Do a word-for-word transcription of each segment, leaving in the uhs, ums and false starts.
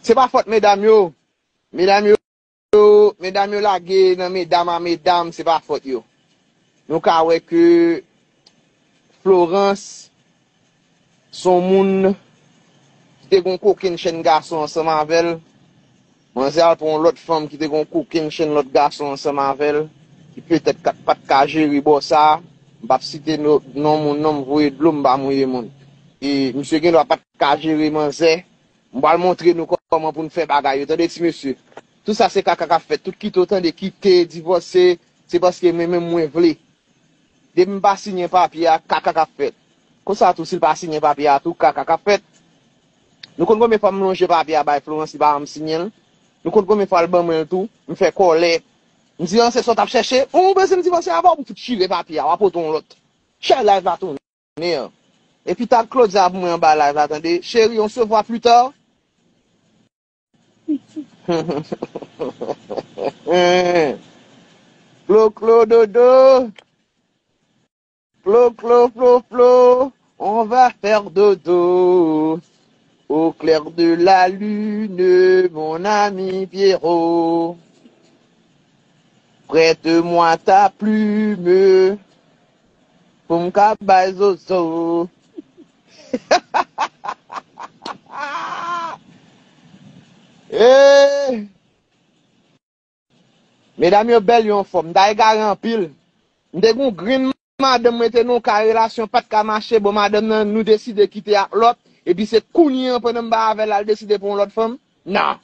Se pa fòt medam yo. Medam yo, medam yo lage nan medam a medam, se pa fòt yo. Nou ka wè ke Florence se yon moun ki te gon kokenn chenn gason ansanm avè l. Manzè al pran yon lòt fanm ki te gon kokenn chenn lòt gason ansanm avè l, ki petèt ka, pa t ka jere bò sa a. M p ap site no-, non moun non, m voye dlo, m pa mouye moun. E misye gen dwa pa t ka jere manzè. M pral montre nou kòman pou n fè bagay yo, tande ti mesye. Tout sa se kaka k ap fèt. Tout kite w tande kite, divòse, se paske mwen menm mwen vle. Depi m pa siyen papye a, kaka k ap fèt. Konsa tou, si l pa siyen papye a tou, kaka k ap fèt. Nou konn konbyen fwa m lonje papye a bay Florence, li pa janm siyen l? Nou konn konbyen fwa l ban mwen l tou? M fè kòlè. M di, an, se sa w t ap chèche? Ou bezwen m divòse avè w, m fout chire papye a, w a pote yon lòt. Chè live la tounen. Epi tag Claudia pou mwen anba live la, tande. Chérie, on se voit plus tard. Klo, klo, dodo. Klo, klo, flo, flo. On va faire dodo. Au clair de la lune, mon ami Pierrot. Prête-moi ta plume. Pou m ka bay zozo. Eh! Medam yo bèl, yo anfòm. M ta egare anpil. M te gon grenn madanm mwen te nan yon ka relasyon pa t ka mache. Bon, madanm nan, nou deside kite ak lòt. Epi se kounye an pandan m pa avè l, al deside pran yon lòt fanm. Non.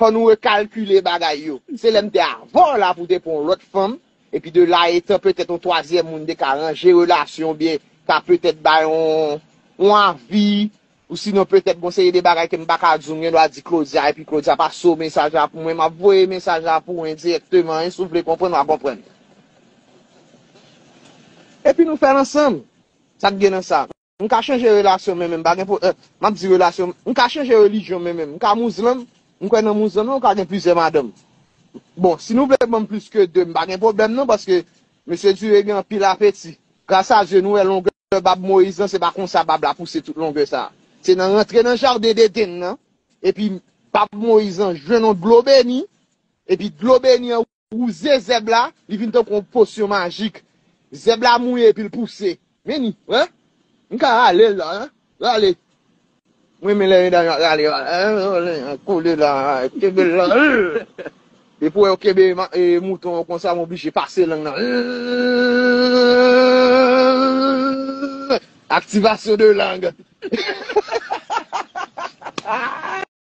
Fò nou rekalkile bagay yo. Se lè m te avè w la pou w te pran yon lòt fanm. Epi de la etan, petèt yon twazyèm moun te ka ranje relasyon oubyen ka petèt bay yon, yon avi. Ou sinon, petèt, gon seri de bagay ke m pa ka di w, m gen dwa di Claudia, epi Claudia pase w mesaj la pou mwen, m ap voye mesaj la pou w endirèkteman, e si w vle konprann, w a konprann. Epi nou fè l ansanm. Sa k gen nan sa? M ka chanje relasyon, men menm, pa gen pwo-, eh, m ap di relasyon, m ka chanje relijyon, men menm, m ka mouzlan, m kwè nan mouzlan, men ou ka gen plizyè madanm. Bon, si nou vle ban m plis ke de, m pa gen pwoblèm non, paske mesye Dure gen anpil apeti. Gras a Dye, nou wè longè bab Moyiz lan, se pa konsa bab la pouse tout longè sa. Se nan rantre nan jaden Deden nan, epi bab Moyiz lan jwenn yon dlo beni, epi dlo beni an wouze zèb la, li vin tankou yon posyon majik. Zèb la mouye epi l pouse. Men ni, wè? M ka rale l la, wè? Rale. Mwen renmen lè medam yo ap rale, kole la, kenbe l la. Depi w wè yo kenbe ma-, e, mouton an konsa, m oblije pase lang nan. Activation de langue.